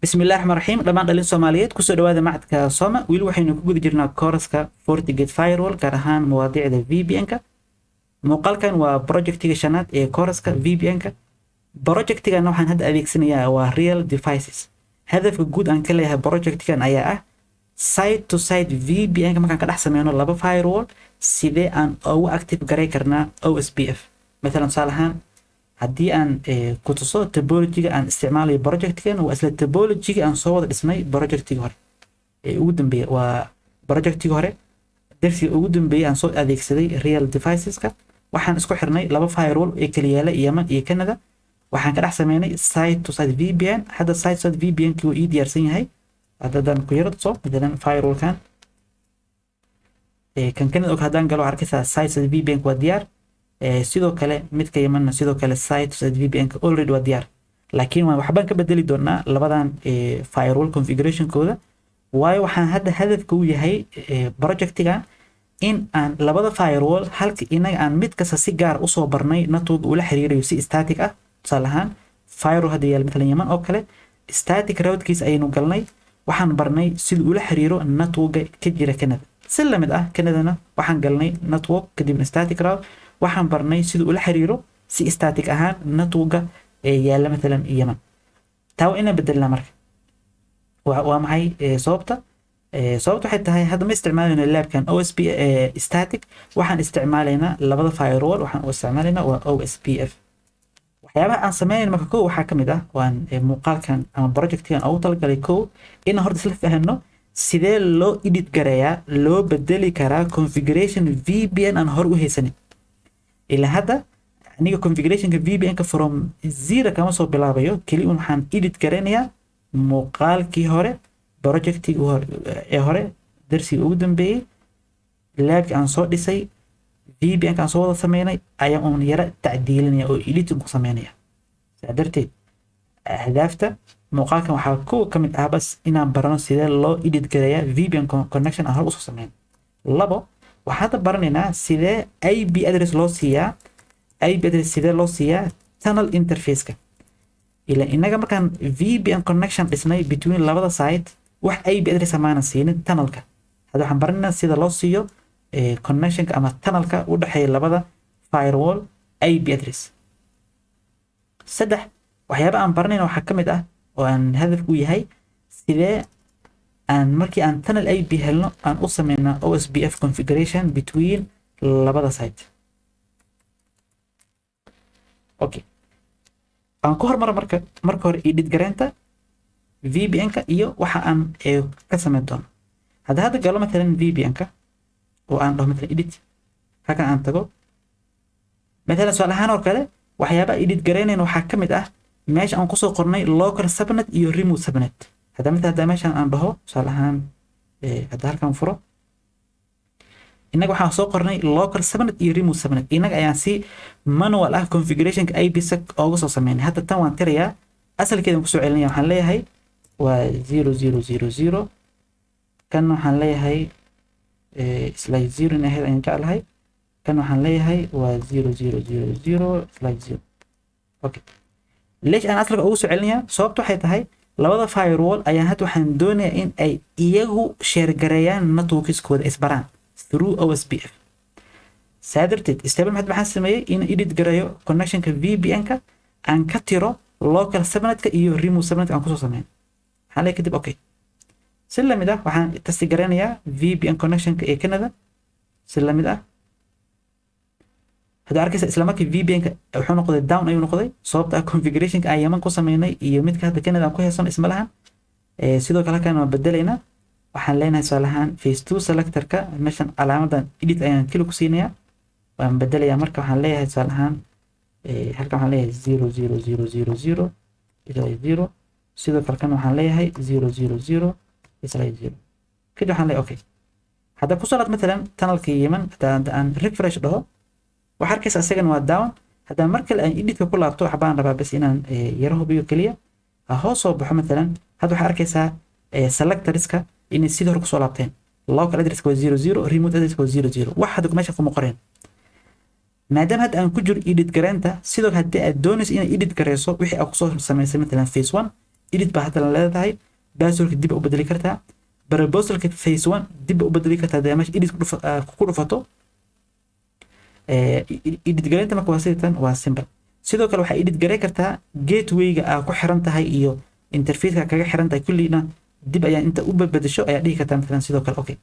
Bismillahi raxmaan raxiim. Dhammaan dhalin Soomaaliyeed, kusoo dhawaada macadka Soma. Weli waxaynu ku guda jirnaa kooraska FortiGate Firewall, gaar ahaan mawaadiicda VPN-ka. Muuqaalkan waa projectiga shanaad ee kooraska VPN-ka. Projectigan waxaan hadda adeegsanayaa waa real devices. Hadafka guud aan ka leeyahay projectigan ayaa ah site to site VPN-ka markaan ka dhex sameyno laba firewall, sidee aan ugu active garay karnaa OSPF? Mathalan, tusaale ahaan, haddii aan ku tuso topology-ga aan isticmaalayo projectkan, waa isla topology-ga aan soo wada dhisnay projectiga hore ee ugu dambeeya. Waa projectiga hore, darsiga ugu dambeeyay aan soo adeegsaday real deviceska. Waxaan isku xirnay laba firewall ee kala yaala Yemen iyo Canada. Waxaan ka dhex sameynay site to site VPN. Hadda site to site VPN kii wuu ii diyaarsan yahay. Haddaan ku yaro tuso, matalan firewallkan kan Canada og haddaan galo, waxaa arkaysaa site to site VPN waa diyaar. Sidoo kale midka Yemenna sidoo kale site to site VPN ka already waa diyaar, laakiin waxbaan ka bedeli doonaa labadan firewall configurationkooda, waayo waxaan hadda hadafka u yahay projectigan in aan labada firewall halka inaga aan mid kasta si gaar usoo barnay network ula xiriirayo si static ah. Tusaale ahaan, firewall hadda yaal matalan Yemen oo kale, static routekiis ayaynu galnay, waxaan barnay siduu ula xiriiro networka ka jira Canada. Si lamid ah Canadana waxaan galnay network, kadibna static route, waxaan barnay siduu ula xiriiro si static ahaan networka ee yaalla matalan Yemen. Taa waa inaan bedelnaa. Marka waa maxay sababta? Sababta waxay tahay hadda ma isticmaalayno labkan OSP static. Waxaan isticmaalaynaa labada firewall, waxaan u isticmaalaynaa waa OSPF. Waxyaabaha aan sameynayno marka kow waxaa kamid ah, waan muuqaalkan ama projectkan ugu talagalay, kow inaan horta isla fahanno sidee loo edit gareeyaa, loo bedeli karaa configuration VPN aan hore u haysanin. Ilaa hadda aniga configurationka VPN-ka from zero kama soo bilaabayo. Keli un waxaan edit garaynayaa muuqaalkii hore, projectigii hore ee hore, darsigii ugu dambeeyey, labki aan soo dhisay, VPN-ka aan soo wada sameynay ayaan uun yara tacdiilinaya oo editing ku sameynaya. Saa darteed ahdaafta muuqaalkan waxaa kow ka mid ah bas inaan barano sidee loo edit gareeyaa VPN connection aan hore usoo sameyn. Labo, waxaan hadda baranaynaa sidee IP address loo siiyaa, IP address sidee loo siiyaa tunnel interface-ka. Ila inaga markaan VPN connection dhisnay between labada site, wax IP address maana siinin tunnelka. Hadda waxaan baranaynaa sida loo siiyo connectionka ama tunnelka u dhexeeya labada firewall IP address. Saddex, waxyaaba aan baranayna waxaa ka mid ah oo aan hadafku yahay sidee aan markii aan tunnel IP helno aan u sameynaa OSPF configuration between labada site. Okay, aan ku hormaro marka hore edit gareynta VPN-ka iyo waxa aan ka sameyn doono. Hadda galo matalan VPN-ka oo aan dhaho matalan edit, halkan aan tago matalan, su'aal ahaan oo kale, waxyaabaha edit gareynayna waxaa ka mid ah meesha aan kusoo qornay local subnet iyo remote subnet. Hadda matalan hadda meeshan aan dhaho, tusaale ahaan, hadda halkan furo, innaga waxaan soo qornay local subnet iyo remote subnet. Innaga ayaan si manual ah configurationka IPsec ooga soo sameynay. Hadda tan waan tirayaa, asalkeedan kusoo celinaya. Waxaan leeyahay waa 0000. Kan waxaan leeyahay /0 in ahayd ayaan jeclahay. Kan waxaan leeyahay waa 0000/0. Okay, leesh aan asalka ugu soo celinayaa? Sababta waxay tahay labada firewall ayaan hadda waxaan doonayaa in ay iyagu share gareeyaan networkskooda, isbaraan through OSPF. Saa darteed stable maxad maxaan sameeyey? In edit gareeyo connectionka VPN-ka, aan ka tiro local subnetka iyo remote subnetka aan kusoo sameyn. Waxaan leeyahay kadib okay. Si lamid ah waxaan test garaynayaa VPN connectionka ee Canada. Si lamid ah hadda arkaysa, isla markii VPN-ka wuxuu noqday down ayuu noqday, sababta ah configurationka aan Yemen ku sameynay iyo midka hadda Canada aan ku haysano isma lahan. Sidoo kale halkan waan bedelaynaa. Waxaan leenahay, tusaale ahaan, phase two selectorka meeshan calaamadan edit ayaan click ku siinayaa, waan bedelayaa. Marka waxaan leeyahay, tusaale ahaan, halkan waxaan leeyahay 000000/0. Sidoo kale kan waxaan leeyahay 000/0. Kadib waxaan leeyahay okay. Hadda ku salaad matalan tunnelka Yemen, hadda aan refresh dhaho, waxaa arkaysa isagana waa down. Haddaan mar kale aan editka ku laabto, waxbaan rabaa bas inaan yaro hubiyo keliya, ha hoos soo baxo. Matalan hadda waxaa arkaysaa selectorska inay sidii hore kusoo laabteen. Local addresska waa 00, remote addresska waa 00. Wax hadda meesha kuma qoreen maadaama hadda aan ku jiro edit gareynta. Sidoo kale haddii aad doonayso inaad edit gareyso wixii aad kusoo samaysay matalan phase one, Edit baa hadda leedahay, passwordka dib u bedeli kartaa, proposalka phase one dib u bedeli kartaa hadii meesha edit ku dhufato. Edit gareynta marka waa sidatan, waa simple. Sidoo kale waxaa edit gareyn kartaa gatewayga aa ku xiran tahay iyo interfaceka kaga xiran tahay. Kullina dib ayaa inta u bedesho ayaa dhihi kartaa matalan. Sidoo kale, okay,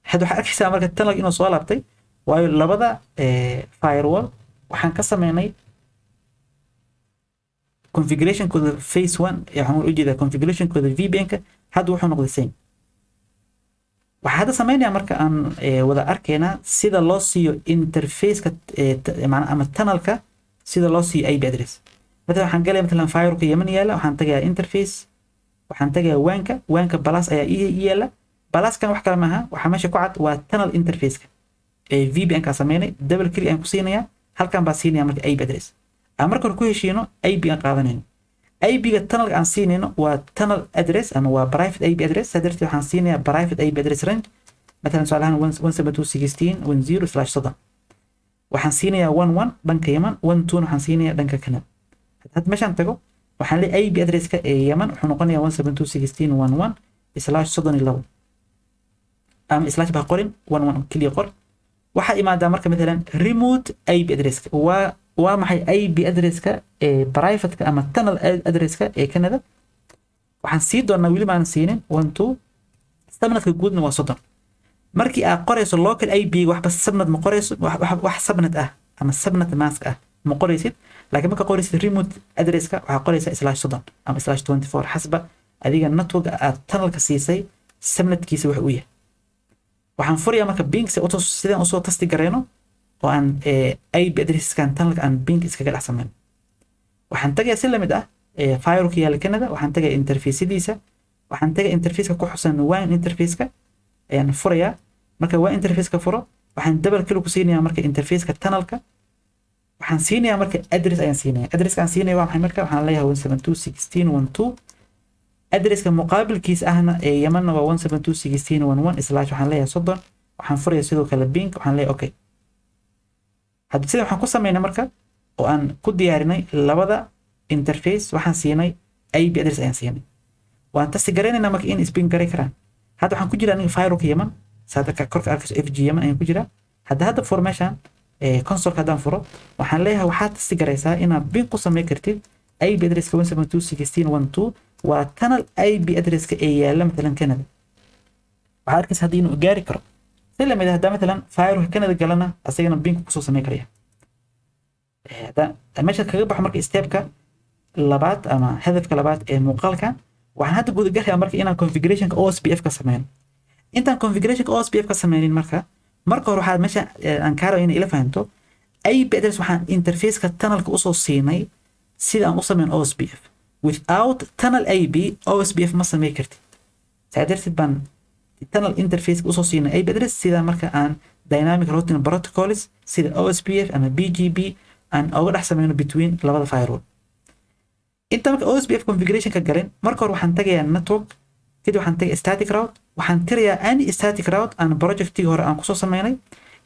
hadda waxaa arkaysaa marka tunnel inuu soo laabtay, waayo labada firewall waxaan ka sameynay configurationkooda phase one. Waxaan ujeedaa configurationkooda VPN-ka hadda wuxuu noqday same. Waxaa hadda sameynaya marka aan wada arkaynaa sida loo siiyo interfaceka ama tunnelka, sida loo siiyo IP address. Matalan waxaan galaya matalan firewallka Yemen yaala. Waxaan tagayaa interface, waxaan tagayaa WAN-ka. WAN-ka plus ayaa ii yaala. Pluskan wax kale maaha, waxaa meesha ku cad waa tunnel interfaceka ee VPN ka sameynay. Double click ayaan ku siinayaa, halkan baa siinaya marka IP address aan marka hore ku heshiino. IP aan qaadanayno, IP-ga tunnelka aan siinayno waa tunnel address ama waa private IP address. Saa darteed waxaan siinayaa private IP address range, matalan tusaale ahaan 172.16.10/30. Waxaan siinayaa 11 dhanka Yemen, 12 waxaan siinayaa dhanka Canada. Hadda meeshaan tago, waxaan leeyahay IP addresska ee Yemen wuxuu noqonayaa 172.16.11/32, ama slash baa qorin, 11 keliya qor. Waxaa imaadaa marka matalan remote IP addresska. Waa maxay IP addresska ee privateka ama tunnel addresska ee Canada? Waxaan sii doonaa, weli maanan siinin, 12. Subnetka guudna waa 30. Markii aad qorayso local IP, waxba subnet ma qorayso, wax subnet ah ama subnet mask ah ma qoraysid. Laakiin marka qoraysid remote addresska, waxaa qoraysaa /30 ama /24, xasba adiga network aad tunnelka siisay subnetkiisa wax uu yahay. Waxaan furayaa marka ping si sidaan usoo test gareyno oo aan IP addresskan tunnelka aan ping iskaga dhex sameyno. Waxaan tagayaa si lamid ah firewallka yaala Canada. Waxaan tagayaa interfaceyadiisa, waxaan tagayaa interfaceka ku xusan WAN interfaceka ayaan furayaa. Marka WAN interfaceka furo, waxaan double click ku siinayaa marka interfaceka tunnelka. Waxaan siinayaa marka address ayaan siinaya. Addresska aan siinaya waa maxay? Marka waxaan leeyahay 172.16.12. Addresska muqaabilkiis ahna ee Yemenna waa 172.16.11 slash waxaan leeyahay 30. Waxaan furaya sidoo kale ping, waxaan leeyahay okay. Hadda sida waxaan ku sameynay marka oo aan ku diyaarinay labada interface, waxaan siinay IP address ayaan siinay. Waan test garaynaynaa marka in is ping garay karaan. Hadda waxaan ku jiraa aniga firewallka Yemen, saada korka arkayso FG Yemen ayaan ku jiraa. Hadda furo meeshaan consolka haddaan furo, waxaan leeyahay waxaad test garaysaa inaad ping ku samayn kartid IP addresska 172.16.12, waa tunnel IP addresska ee yaala matalan Canada. Waxaad arkaysa haddii inuu gaari karo. Si lamid ah, haddaa matalan firewallka Canada galana, asagana ping kusoo samayn karaya. Haddaan meesha kaga baxo marka stepka labaad ama hadafka labaad ee muuqaalkan, waxaan hadda gudagalayaa marka inaan configurationka OSPF ka sameyno. Intaan configurationka OSPF ka sameynin, marka hore waxaad meesha aan kaa raba inay ila fahanto IP address waxaan interfaceka tunnelka usoo siinay sida aan u sameyn OSPF. Without tunnel IP, OSPF ma samey kartid. Saa darteed baan tunnel interfaceka usoo siinay IP address, sida marka aan dynamic routing protocols sida OSPF ama BGP aan oga dhex sameyno between labada firewall. Inta marka OSPF configuration ka galin, marka hore waxaan tagayaa network, kadib waxaan tagayaa static route. Waxaan tirayaa any static route aan projectii hore aan kusoo sameynay.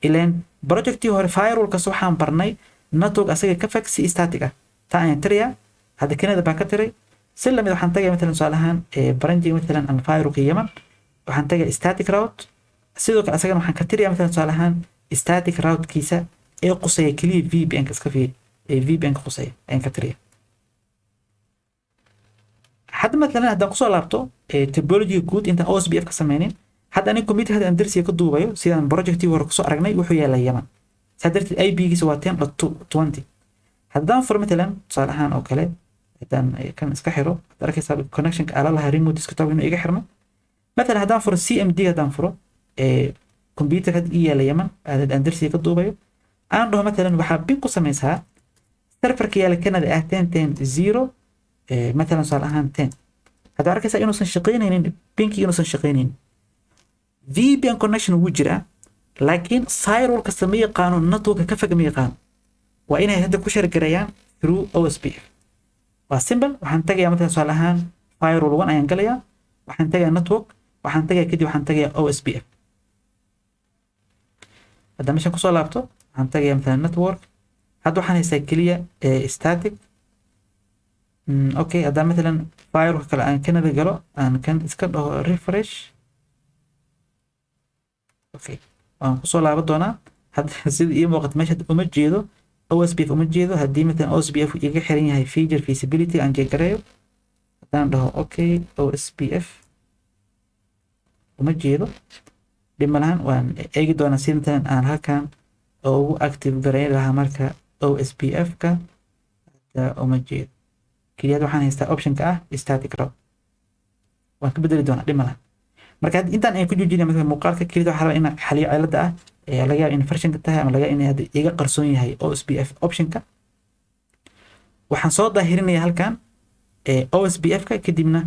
Ileen projectii hore firewall kasta waxaan barnay network asaga ka fog si static ah. Taa ayaan tirayaa. Hadda Canada baa ka tiray. Si lamid waxaan tagayaa matalan tusaale ahaan branchiga matalan ama firewallka Yemen. Waxaan tagayaa static route, sidoo kale asagana waxaan ka tirayaa matalan tusaale ahaan static routekiisa ee quseeya keliya VPN ka. Iska fiiri, ee VPN ka quseeya ayaan ka tiriya. Hadda matalan haddaan kusoo laabto topology guud intaan OSPF ka sameynin, hadda aniga computer hadda aan darsiga ka duubayo, sidaan projectii hore kusoo aragnay, wuxuu yaalaa Yemen. Saa darteed IP-giisa waa 10.20. Haddaan furo matalan tusaale ahaan oo kale, haddaan kan iska xiro, waxaad arkaysaa connectionka ala lahaa remote desktop inuu iga xirmo. Matalan haddaan furo CMD, haddaan furo computer hadda ii yaala Yemen aan darsiga ka duubayo, aan dhaho matalan waxaa ping ku sameysaa serverka yaala Canada ah 10.10.0, matalan tusaale ahaan 10. Hadda arkaysaa inuusan shaqaynaynin pingki, inuusan shaqaynaynin. VPN connection wuu jiraa, laakiin firewall kasta ma yaqaano networka ka fog, ma yaqaano. Waa inay hadda ku share gareeyaan through OSPF. Waa simple. Waxaan tagayaa matalan tusaale ahaan firewall one ayaan galayaa. Waxaan tagayaa network, waxaan tagayaa, kadib waxaan tagayaa OSPF. Hadda meeshan kusoo laabto, waxaan tagayaa matalan network. Hadda waxaan haystaa keliya static. Okay, haddaan matalan firewall kale aan Canada galo, aan kan iska dhaho refresh. Okay, waan kusoo laaban doonaa. Hadda sida ii muuqata, meesha uma jeedo OSPF, uma jeedo. Haddii matalan OSPF iga xiran yahay, feature visibility aan check gareeyo. Haddaan dhaho okay, OSPF uma jeedo, dhib malahan, waan eegi doonaa si matalan aan halkan ugu active gareyn lahaa. Marka OSPF ka hadda uma jeedo, keliyaad waxaan haystaa optionka ah static route. Waan ka bedeli doonaa, dhib malahan. Marka intaan ay ku joojinaya marka muuqaalka, keliyada waxaa rabaa inaan xaliyo cilada ah ee laga yaabo in versionka tahay ama laga yaabo in hadda iga qarsoon yahay OSPF optionka. Waxaan soo daahirinaya halkan OSPF ka, kadibna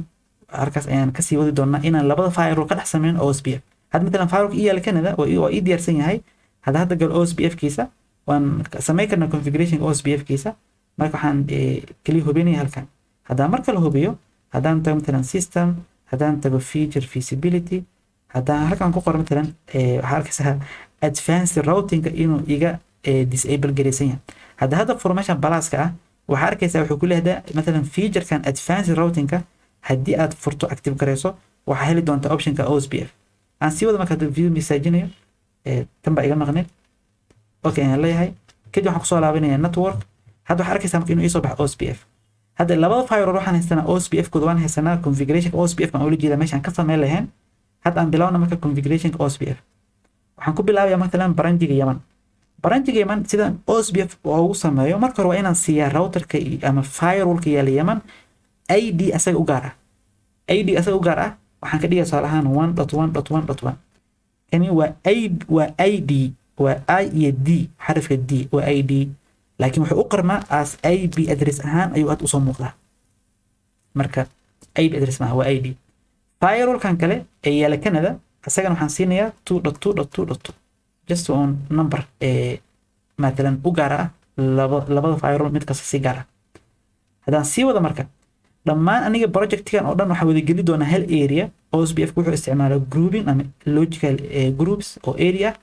halkaas ayaan kasii wadi doonaa inaan labada firewall ka dhex sameyn OSPF. Hadda matalan firewall ii yaala Canada waa ii diyaarsan yahay. Hadda galo OSPF kiisa, waan samayn karnaa configuration OSPF kiisa. Marka waxaan kaliya hubinaya halkan. Haddaan marka la hubiyo, haddaan tago matalan system, haddaan tago feature visibility, haddaan halkan ku qoro matalan, waxaa arkaysaa advanced routingka inuu iga disable garaysan yahay. Hadda furo meeshan pluska ah, waxaa arkaysaa wuxuu ku leeyahay matalan featurekan advanced routingka haddii aad furto, active garayso, waxaa heli doontaa optionka OSPF. Aan sii wada. Marka hadda video masaajinayo, tan baa iga maqneyd. Okay ayaan leeyahay. Kadib waxaan kusoo laabanaya network. Hadda waxaa arkaysaa marka inuu iisoo baxo OSPF. Hadda labada firewall waxaan haysanaa OSPF kooda, waan haysanaa configuration OSPF baan ula jeedaa meeshaan ka sameyn lahayn. Hadda aan bilowna marka configuration OSPF. Waxaan ku bilaabayaa matalan branchiga Yaman. Branchiga Yaman sidaan OSPF ugu sameeyo, marka hore waa inaan siiyaa routerka ama firewallka yaala Yaman ID asaga u gaar ah. ID asaga u gaar ah waxaan ka dhigaa tusaale ahaan 1.1.1.1. Kani waa I, waa ID, waa I iyo D, xarifka D waa ID, laakiin wuxuu u qarmaa as IP address ahaan ayuu aad usoo muuqdaa. Marka IP address maaha, waa ID. Firewallkan kale ee yaala Canada asagana waxaan siinayaa 2.2.2.2, just on number ee matalan u gaar ah labada firewall mid kasta si gaar ah. Haddaan sii wada marka, dhammaan aniga projectkan oo dhan waxaa wada geli doonaa hal area. OSPF wuxuu isticmaalaa grouping ama logical groups oo area.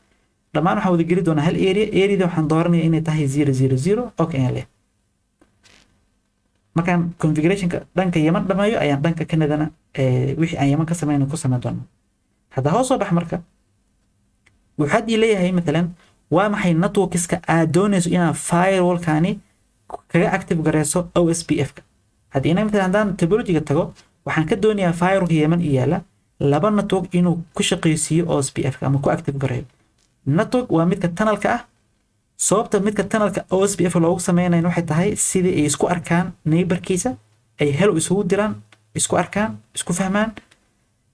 Dhammaan waxaan wada geli doonaa hal area. Areada waxaan dooranaya inay tahay 000. Okay ayaan leeyahay. Markaan configurationka dhanka Yaman dhameeyo ayaan dhanka Canadana wixii aan Yaman ka sameyn ku sameyn doonaa. Hadda hoos soo bax. Marka waxaad ii leeyahay matalan, waa maxay networkska aad doonayso inaad firewallkani kaga active gareyso OSPF-ka? Haddii inaga matalan haddaan topologyga tago, waxaan ka doonayaa firewallka Yemen i yaala laba network inuu ku shaqaysiiyo OSPF-ka ama ku active gareeyo. Network waa midka tunnelka ah. Sababta midka tunnelka OSPF loogu sameynayo waxay tahay sidii ay isku arkaan neighborkiisa, ay hello isugu diraan, isku arkaan, isku fahmaan.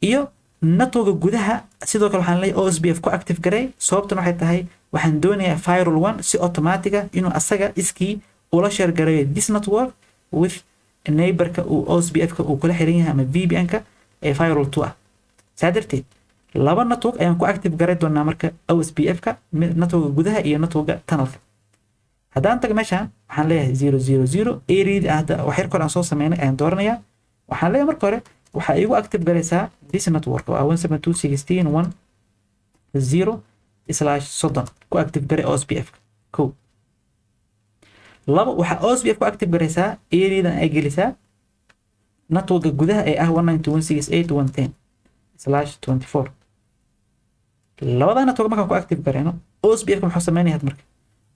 Iyo networka gudaha sidoo kale waxaan leeyahay OSPF ku active garey. Sababtan waxay tahay waxaan doonayaa firewall one si automatic ah inuu asaga iskii ula share gareeyo this network with neighborka uu OSPF-ka uu kula xiran yahay ama VPN-ka ee firewall 2 ah. Saa darteed laba network ayaan ku active garay doonaa marka OSPF-ka, networka gudaha iyo networka tunnelka. Haddaan tago meeshaan, waxaan leeyahay 000. Area hadda wax yar kor aan soo sameynay ayaan dooranayaa. Waxaan leeyahay marka hore waxaa igu active garaysaa this network oo ah 172.16.1.0/30. Ku active garay OSPF. Kow, labo, waxaa OSPF ku active garaysaa areadan ay gelisaa networka gudaha ee ah 192.168.110/24. Labada network markaan ku active garayno OSPF, muxuu sameynaya marka?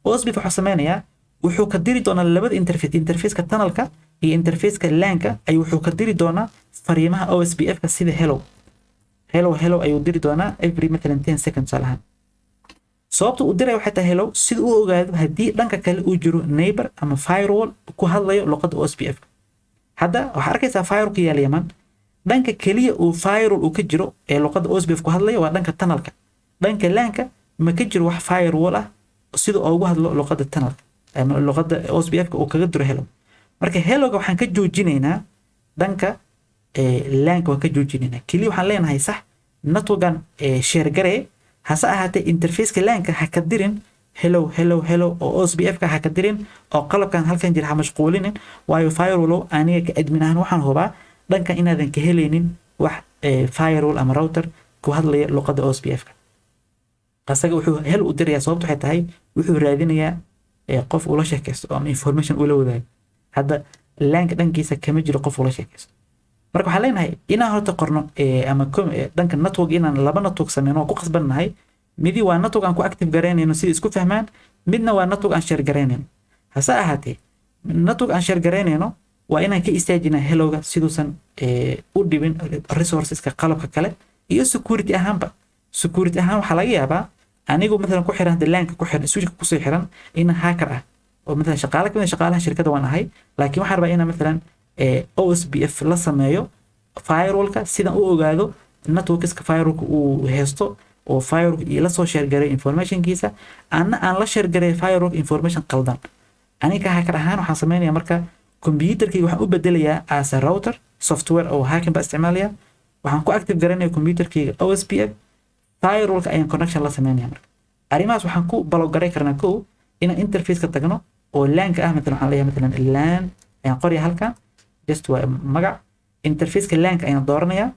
OSPF wuxuu sameynayaa, wuxuu ka diri doonaa labada interface, interfaceka tunnelka iyo interfaceka LANka ayuu wuxuu ka diri doonaa fariimaha OSPF-ka sida hello, hello, hello ayuu diri doonaa every matalan 10 seconds ahaan. Sababta uu diray waxay tahay hello sida uu ogaado haddii dhanka kale uu jiro neighbor ama firewall ku hadlayo luqadda OSPF. Hadda waxaa arkaysaa firewallka yaala Yaman, dhanka keliya uu firewall uu ka jiro ee luqadda OSPF ku hadlayo waa dhanka tunnelka. Dhanka LANka ma ka jiro wax firewall ah sida ugu hadlo luqadda tunnelka ama luqadda OSPF uu kaga diro hello. Marka helloga waxaan ka joojinaynaa dhanka LANka, waan ka joojinaynaa. Keliya waxaan leenahay sax networkan share garee, hase ahaatee interfaceka LANka ha ka dirin hello, hello, hello oo OSPF ka ha ka dirin oo qalabkan halkan jira ha mashquulinin, waayo firewall aniga ka admin ahaan waxaan hubaa dhankan inaadan ka helaynin wax firewall ama router ku hadlaya luqadda OSPF ka. Asaga wuxuu hello u dirayaa, sababtu waxay tahay wuxuu raadinayaa qof ula sheekaysto ama information ula wadaago. Hadda LAN-ka dhankiisa kama jiro qof ula sheekaysto. Marka waxaan leenahay inaan horta qorno ama dhanka network inaan laba network sameyno waa ku qasbannahay. Midi waa network aan ku active garaynayno sida isku fahmaan, midna waa network aan share garaynayno. Hase ahaatee, network aan share garaynayno waa inaan ka istaajinaa hello-ga siduusan u dhibin resources-ka qalabka kale iyo security ahaanba. Security ahaan, waxaa laga yaabaa anigu mathalan ku xiran hadda LAN-ka ku xiran, switch-ka kusii xiran, in hacker ah oo mathalan shaqaale kamid ah shaqaalaha shirkadda waan ahay, laakiin waxaan rabaa inaan mathalan OSPF la sameeyo firewall-ka, sidaan u ogaado networks-ka firewall-ka uu haysto oo firewall ila soo share garay information-kiisa, anna aan la share garay firewall information qaldan. Aniga hacker ahaan waxaan sameynayaa marka computer-kayga waxaan u bedelayaa as a router, software oo hacking baa isticmaalaya. Waxaan ku active garanaya computer-kayga OSPF, firewall-ka ayaan connection la sameynaya. Marka arrimahaas waxaan ku block garay karnaa, kow, inaan interface-ka tagno oo LAN-ka ah. Matalan waxaan leeyahay, matalan LAN ayaan qoraya halkan, just waa magac. Interface-ka LAN-ka ayaan dooranayaa.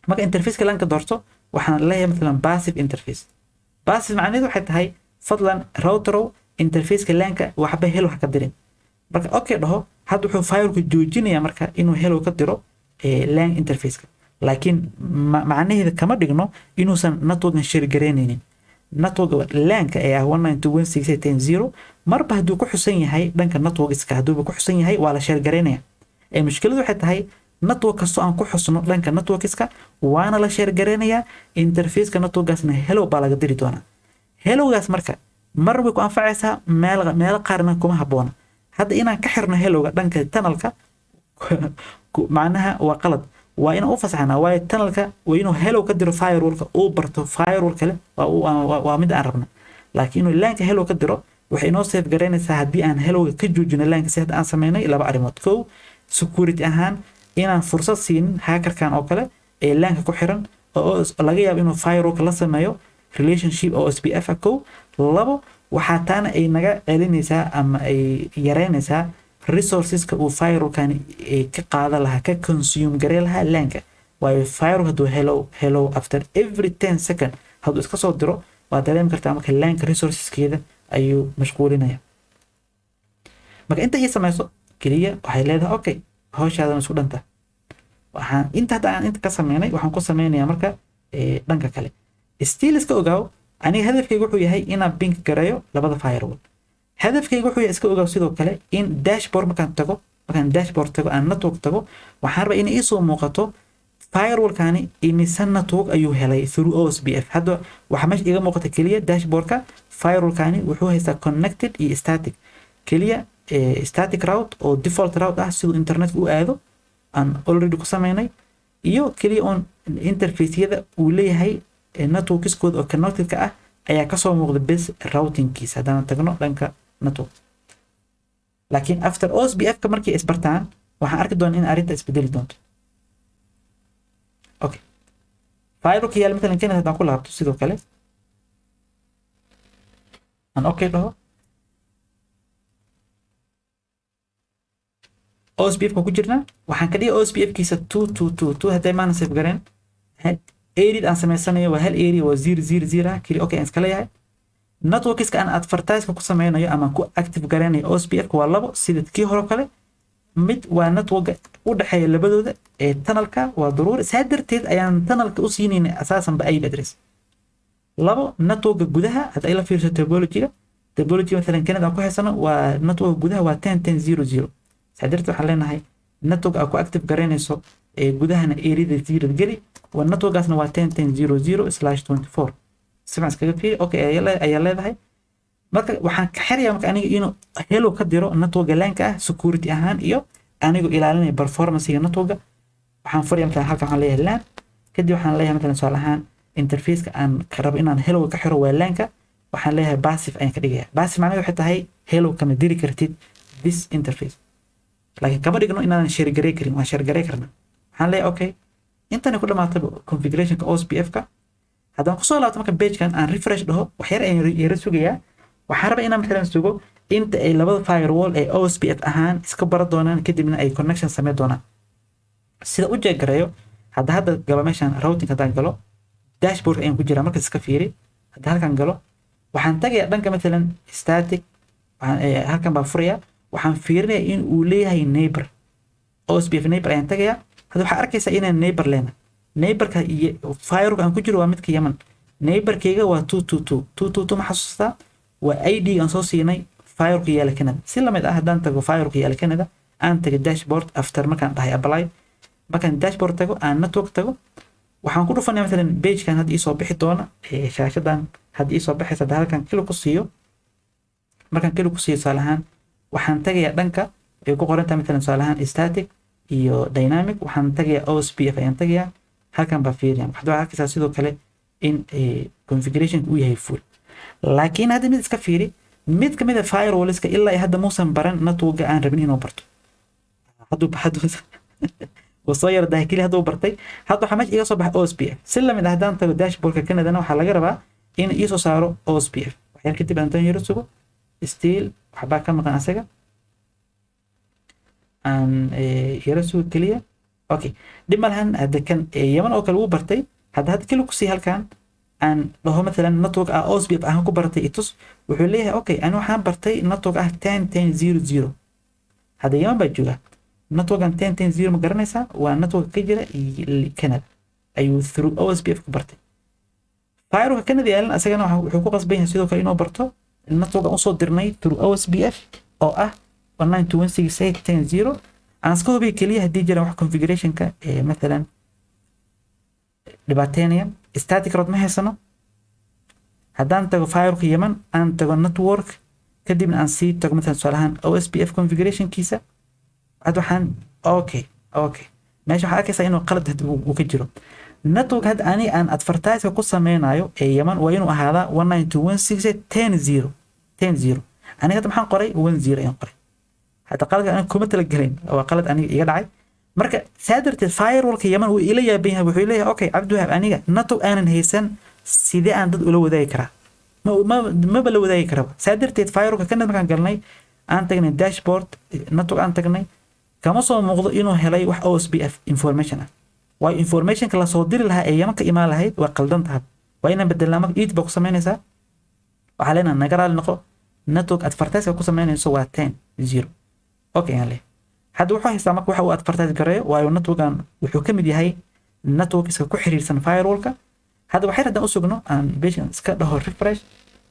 Marka interface-ka LAN-ka doorto, waxaan leeyahay matalan passive interface. Passive macnaheedu waxay tahay, fadlan router-ow, interface-ka LAN-ka waxba hello ha ka dirin. Marka okay dhaho, hadda wuxuu firewall-ka joojinayaa marka inuu hello ka diro LAN interface-ka, laakiin macnaheeda kama dhigno inuusan network-an share garaynaynin. Network LAN-ka ee ah 192.168.10.0, marba hadduu ku xusan yahay dhanka networks-ka, hadduuba ku xusan yahay, waa la share garaynaya. Ee mushkiladu waxay tahay, network kastoo aan ku xusno dhanka networks-ka waana la share garaynayaa, interface-ka network-aasna hello baa laga diri doonaa. Hello-gaas marka mar way ku anfacaysaa, meel meelo qaarna kuma habboona. Hadda inaan ka xirno hello-ga dhanka tunnel-ka macnaha waa qalad. Waa inaan u fasaxnaa, waayo tunnel-ka waa inuu hello ka diro firewall-ka, uu barto firewall kale, waa mid aan rabno. Laakiin inuu LAN-ka hello ka diro waxay inoo safe garaynaysaa haddii aan hello-ga ka joojino LAN-ka, si hadda aan sameynay, laba arrimood. Kow, security ahaan inaan fursad siinin hacker-kan oo kale ee LAN-ka ku xiran oo laga yaabo inuu firewall-ka la sameeyo relationship oo OSPF ah, kow. Labo, waxaa taana ay naga celinaysaa ama ay yareynaysaa resources-ka uu firewall-kani ka qaada lahaa, ka consume garee lahaa LAN-ka, waayo firewall hadduu hello hello after every 10 second hadduu iska soo diro, waa dareemi kartaa marka LAN-ka resources-keeda ayuu mashquulinaya. Marka inta ii sameyso keliya waxay leedahay okay, hawshaadan isku dhanta. Waxaan inta hadda aan inta ka sameynay, waxaan ku sameynayaa marka dhanka kale. Still iska ogaaw, aniga hadafkayga wuxuu yahay inaan ping gareeyo labada firewall. Hadafkayga wuxuu yahay, iska ogaaw sidoo kale, in dashboard markaan tago, markaan dashboard tago, aan network tago, waxaan rabaa inay iisoo muuqato firewall-kani imise network ayuu helay through OSPF. Hadda waxaa meesha iga muuqata keliya dashboard-ka firewall-kani wuxuu haystaa connected iyo static keliya. Static route oo default route ah siduu internetka u aado aan already ku sameynay, iyo keliya on interface-yada uu leeyahay networks-kooda oo connected-ka ah ayaa kasoo muuqda bes routing-kiisa haddaan tagno dhanka network. Laakiin after OSPF-ka markay isbartaan, waxaan arki doonaa in arrinta isbedeli doonto. Okay, firewall-ka yaal matalan Kenya haddaan ku laabto, sidoo kale aan okay dhaho, OSPF ka ku jirnaa. Waxaan ka dhigay OSPF kiisa 2 2 2 2. Hadday maana save gareen, area aan samaysanayo waa hal area, waa 0 0 0 ah keli. Okay, aan iska leeyahay. Networks-ka aan advertise-ka ku sameynayo ama ku active gareynayo OSPF ka waa labo, sida kii hore kale. Mid waa network u dhexeeya labadooda ee tunnel-ka, waa daruuri, saa darteed ayaan tunnel-ka u siinayna asaasanba IP address. Labo, network-ga gudaha. Hadda ay la fiirso topology-ga, topology mathalan Canada aan ku haysano, waa network gudaha waa 10 10 0 0. Saa darteed waxaan leenahay network aad ku active garaynayso ee gudahana area-da zero geli, waa network-aasna waa 10 10 0 0/24. Si fiican iskaga fiiri. Okay ayaa leedahay. Marka waxaan ka xirayaa marka aniga inuu hello ka diro network-ga LAN-ka ah, security ahaan iyo anigoo ilaalinaya performance-ga network-ga. Waxaan furaya matalan halkan, waxaan leeyahay LAN. Kadib waxaan leeyahay matalan tusaale ahaan interface-ka aan ka rabo inaan hello ka xiro waa LAN-ka. Waxaan leeyahay passive ayaan ka dhigaya. Passive macnaheedu waxay tahay hello kama diri kartid this interface, laakiin kama dhigno inaanan share garay karin. Waan share garay karnaa. Waxaan leeyahay okay. Intani ku dhamaataba configuration-ka OSPF-ka. Haddaan kusoo laabto marka page-kan, aan refresh dhaho, wax yar ayaan yara sugayaa. Waxaan rabaa inaan matalan sugo inta ay labada firewall ee OSPF ahaan iska baran doonaan, kadibna ay connection sameyn doonaan. Sida u check gareeyo, hadda galo meeshan routing, haddaan galo dashboard ayaan ku jiraa. Marka iska fiiri, hadda halkan galo, waxaan tagayaa dhanka matalan static. Waxaan halkan baan furayaa, Waxaan fiirinayaa in uu leeyahay neighbor. OSPF neighbor ayaan tagayaa. Hadda waxaa arkaysaa inaan neighbor leenahay. Neighborka iyo firewallka aan ku jiro waa midka Yemen. Neighborkayga waa 222 222. Ma xasuustaa? Waa ID aan soo siinay firewallka yaala Canada. Si lamid ah, haddaan tago firewallka yaala Canada, aan tago dashboard, after markaan dhahay apply, markaan dashboard tago, aan network tago, waxaan ku dhufanaya matalan pagekan hadda iisoo bixi doona, shaashadan hadda iisoo baxaysa. Hadda halkan click ku siiyo, markaan click ku siiyo, tusaale ahaan waxaan tagayaa dhanka ay ku qoran tahay matalan, tusaale ahaan, static iyo dynamic. Waxaan tagayaa OSPF ayaan tagayaa. Halkan baa fiiriya. Waxaad arkaysaa sidoo kale in configuration uu yahay full. Laakiin hadda mid iska fiiri: mid kamid a firewallska ilaa hadda muusan baran networka aan rabin inuu barto. Hadduu wuu soo yara dahay keliya, hadduu bartay. Hadda waxaa meesha iga soo baxay OSPF. Si lamid ah, haddaan tago dashboardka Canadana, waxaa laga rabaa in iisoo saaro OSPF. Waxyar kadib aan tan yaro sugo. Still waxbaa ka maqan asaga. Aan yaro sugo keliya. Okay, dhib ma lahan. Hadda kan Yemen oo kale wuu bartay. Hadda click kusii halkan, aan dhaho matalan network ah OSPF ahaan ku baratay itus, wuxuu leeyahay: "Okay, ani waxaan bartay network ah 10 10 0 0." Hadda Yemen baa jooga. Networkan 10 10 0 ma garanaysaa? Waa network ka jira Canada ayuu through OSPF ku bartay. Firewallka Canada yaalan asagana wuxuu ku qasban yahay sidoo kale inuu barto network aan usoo dirnay through OSPF oo ah 192.168.10.0. Aan iska hubiya keliya haddii jiraan wax configurationka mathalan dhibaateynaya. Static route ma haysano. Haddaan tago firewallka Yemen, aan tago network, kadibna aan sii tago mathalan, tusaale ahaan, OSPF configurationkiisa, hadda waxaan okay, meesha waxaa arkaysaa inuu qalad uu ka jiro. Network hadda ani aan advertiseka ku sameynayo ee Yemen waa inuu ahaadaa 192.168.10.10. Aniga hadda maxaan qoray? 10 ayaan qoray. Hadda qaladka aniga kuma talagelin, waa qalad aniga iga dhacay. Marka saa darteed firewallka Yemen wuu ila yaaban yahay. Wuxuu leeyahay: "Okay, Cabdiwahaab, aniga network aanan haysan sidee aan dad ula wadaagi karaa? Maba la wadaagi karaba." Saa darteed firewallka Canada markaan galnay, aan tagnay dashboard, network aan tagnay, kama soo muuqdo inuu helay wax OSPF information ah, waayo informationka lasoo diri lahaa ee Yemen ka imaan lahayd waa qaldan tahay. Waa inaan bedelnaa. Marka edit baa ku samaynaysaa. Waxaa leenahay: "Naga raali noqo, network advertiseka ku samaynayso waa 10 0." Okay aan leh. Hadda wuxuu haystaa marka waxa uu advertise gareeyo, waayo networkan wuxuu ka mid yahay networkiska ku xiriirsan firewallka. Hadda waxay haddaan u sugno, aan meeshan iska dhaho refresh,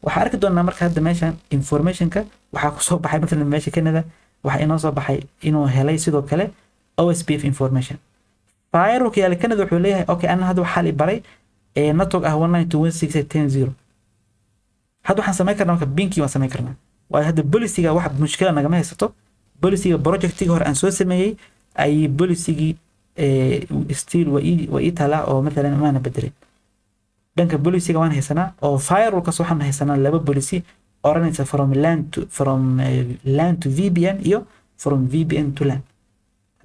waxaa arki doonaa marka hadda meeshan informationka waxaa kusoo baxay matalan meesha Canada waxaa inoo soo baxay inuu helay sidoo kale OSPF information. Firewallka yaala Canada wuxuu leeyahay: "Okay, ana hadda waxaa li baray ee network ah 192.168.10.0." Hadda waxaan samayn karnaa marka pingkii waan samayn karnaa, waayo hadda policyga wax mushkila nagama haysato. Policyga projectiga hore aan soo sameeyey ay policygii still waa ii taalaa oo matalan maana bedelin. Dhanka policyga waan haysanaa oo firewallkaas waxaan haysanaa laba policy oranaysa from LAN to VPN iyo from VPN to LAN.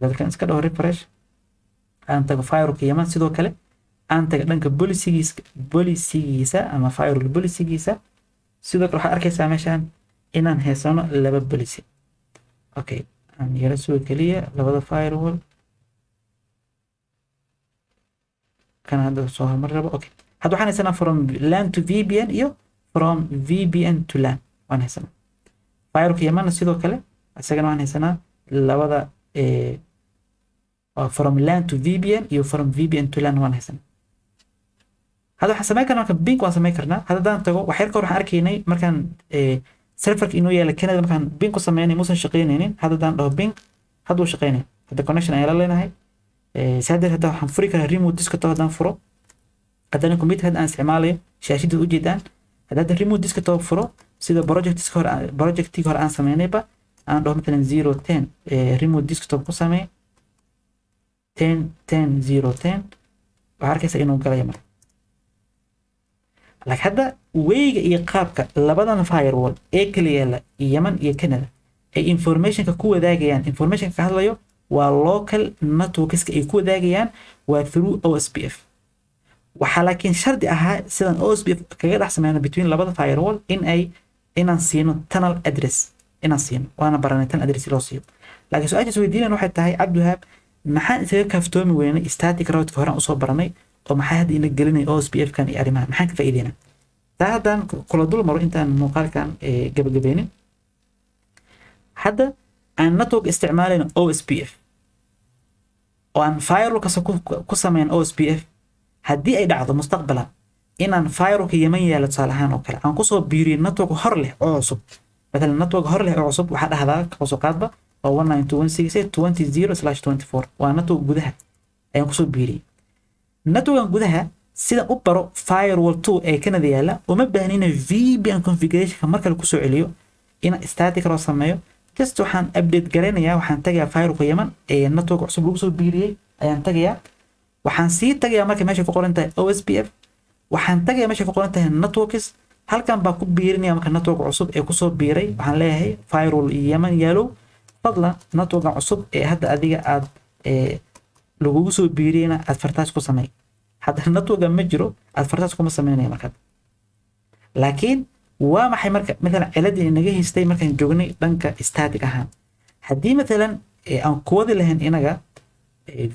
Hadda iska dhaho refresh, aan tago firewallka Yemen, sidoo kale aan tago dhanka policygiisa ama firewall policygiisa, sidoo kale waxaad arkaysaa meeshaan inaan haysano laba policy. Okay, aan yara suga keliya labada firewall kan hadda soo hormar rabo. Okay, hadda waxaan haysanaa from LAN to VPN iyo from VPN to LAN waan haysanaa. Firewallka Yemenna sidoo kale isagana waan haysanaa labada, from LAN to VPN iyo from VPN to LAN waan haysanaa. Hadda waxaan samayn karnaa marka ping waan samayn karnaa. Hadda haddaan tago, wax yar ka hor waxaan arkaynay markaan serverka inuu yaala Canada, markaan ping ku sameynay muusan shaqaynaynin. Hadda haddaan dhaho ping, hadda wuu shaqaynaya. Hadda connection ayaa la leenahay. Saa darteed hadda waxaan furi karaa remote desktop. Haddaan furo haddana computer hadda aan isticmaalayo, shaashadda ujeedaan, hadda remote desktop furo, sida projectiga hore aan sameynayba, aan dhaho matalan 0 10, remote desktop ku samee 10 10 0 10, waxaa arkaysaa inuu galayo. Marka laakiin hadda weyga iyo qaabka labadan firewall ee kala yaala Yemen iyo Canada ay informationka ku wadaagayaan, informationka ka hadlayo waa local networkska ay ku wadaagayaan, waa through OSPF. Waxaa laakiin shardi ahaa sidaan OSPF kaga dhex sameyno between labada firewall in ay inaan siino tunnel address inaan siino. Waana baranay tunnel address loo siiyo. Laakiin su-aasha isweydiinan waxay tahay: Cabdiwahaab, maxaan isaga kaaftoomi weynay static route horaan usoo baranay oo maxaa hadda ina gelinay OSPF kan iyo arrimahan? Maxaan ka faa'iideynaa taa? Haddaan kula dul maro intaan muuqaalkan gabagabeynin hadda. Aan network isticmaalayno OSPF oo aan firewall kasta ku sameyn OSPF, haddii ay dhacdo mustaqbalan inaan firewallka Yemen yaalo, tusaale ahaan oo kale, aan kusoo biiriyo network hor leh oo cusub, matalan network hor leh oo cusub, waxaa dhahdaa kasoo qaadba waa 192.168.20.0/24, waa network gudaha ayaan kusoo biiriyey. Networkan gudaha sida u baro firewall 2 ee Canada yaala, uma baahnina VPN configurationka mar kale kusoo celiyo, ina static loo sameeyo. Just waxaan update garaynayaa, waxaan tagayaa firewallka Yemen ee network cusub lagu soo biiriyey ayaan tagayaa. Waxaan sii tagayaa marka meesha ku qoran tahay OSPF. Waxaan tagayaa meesha ku qoran tahay networks. Halkan baa ku biirinaya marka network cusub ee kusoo biiray. Waxaan leeyahay, "Firewall Yemen yaalow, fadlan networkan cusub ee hadda adiga aad lagugu soo biiriyeyna advertise ku samey." Hadda networkan ma jiro, advertise kuma sameynaya marka. Laakiin waa maxay marka matalan ciladii inaga haystay markaan joognay dhanka static ahaan? Haddii matalan aan kuwadi lahayn inaga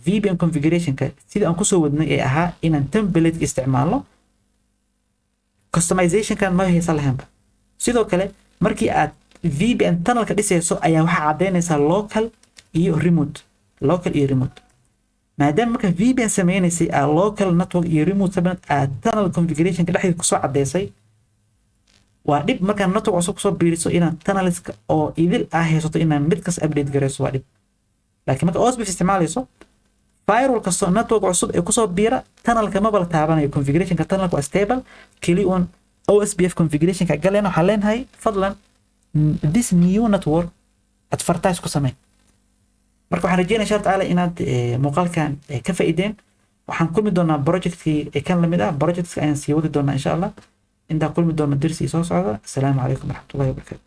VPN configurationka sidii aan kusoo wadnay ee ahaa inaan template isticmaalno, customizationkan ma haysan lahaynba. Sidoo kale, markii aad VPN tunnelka dhisayso ayaa waxaa caddaynaysaa local iyo remote, local iyo remote. Maadaama marka VPN sameynaysay aa local network iyo remote subnet aad tunnel configurationka dhexdeeda kusoo caddaysay, waa dhib markaa network cusub kusoo biiriso inaad tunnelska oo idil ah haysato, inaad mid kasta update garayso waa dhib. Laakiin marka OSPF isticmaalayso, firewall kastoo network cusub ee kusoo biira tunnelka maba la taabanayo. Configurationka tunnelka waa stable. Keli uun OSPF configurationka galeen, waxaan leenahay, "Fadlan this new network advertise ku samey." Marka waxaan rajeynaya insha Tacaala inaad muuqaalkan ka faa'iideen. Waxaan kulmi doonaa projectkii kan lamid ah, projectka ayaan sii wadi doonaa insha Allah. Intaan kulmi doono dersi soo socda, asalaamu calaykum waraxmatullahi wabarakatu.